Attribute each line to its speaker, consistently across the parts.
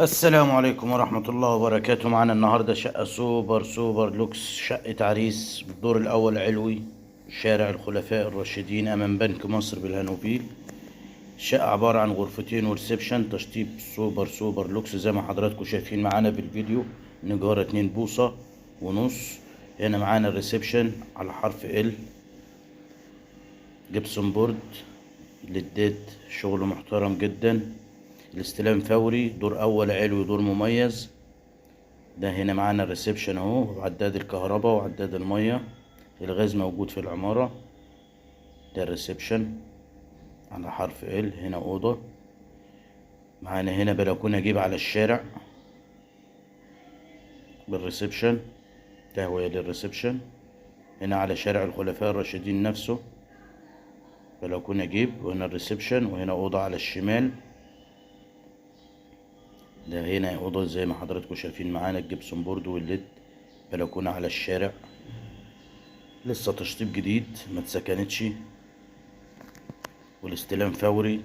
Speaker 1: السلام عليكم ورحمة الله وبركاته. معانا النهاردة شقة super super lux، شقة عريس بالدور الأول علوي، شارع الخلفاء الراشدين أمام بنك مصر بالهانوفيل. الشقة عبارة عن غرفتين و reception، تشطيب super super lux زي ما حضراتكم شايفين معانا في الفيديو. نجارة 2.5 بوصة. هنا معانا ال reception على حرف L، gypsum board ليدات، شغل محترم جدا. الاستلام فوري، دور اول علوي، دور مميز. ده هنا معانا ال reception اهو، وعداد الكهرباء وعداد المية، الغاز موجود في العمارة. ده ال reception على حرف L. هنا اوضة، معانا هنا بلكونة جيب على الشارع بال reception، تهوية لل reception. هنا على شارع الخلفاء الراشدين نفسه بلكونة جيب، وهنا ال reception، وهنا اوضة على الشمال. ده هنا اوضة زي ما حضراتكم شايفين معانا، ال gypsum board وال LED، بلكونة على الشارع، لسه تشطيب جديد ما اتسكنتش، والاستلام فوري.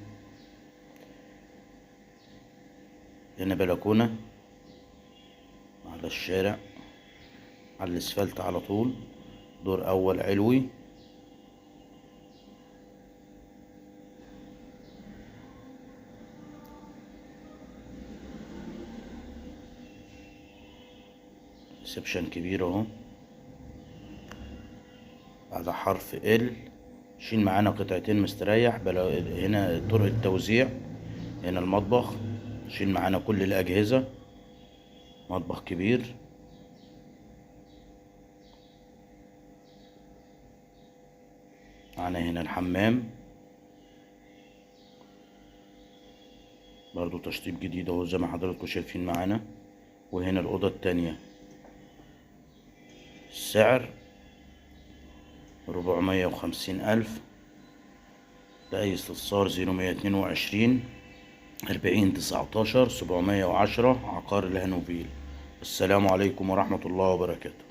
Speaker 1: هنا بلكونة على الشارع على الاسفلت على طول، دور اول علوي. reception كبير اهو على حرف L. شيل معانا قطعتين مستريح. هنا طرق التوزيع، هنا المطبخ، شيل معانا كل الأجهزة، مطبخ كبير. معانا هنا الحمام برضو تشطيب جديد اهو زي ما حضراتكم شايفين معانا. وهنا الأوضة التانية. السعر 450,000. لأي استفسار 0122 40 19 710، عقار الهانوفيل. السلام عليكم ورحمة الله وبركاته.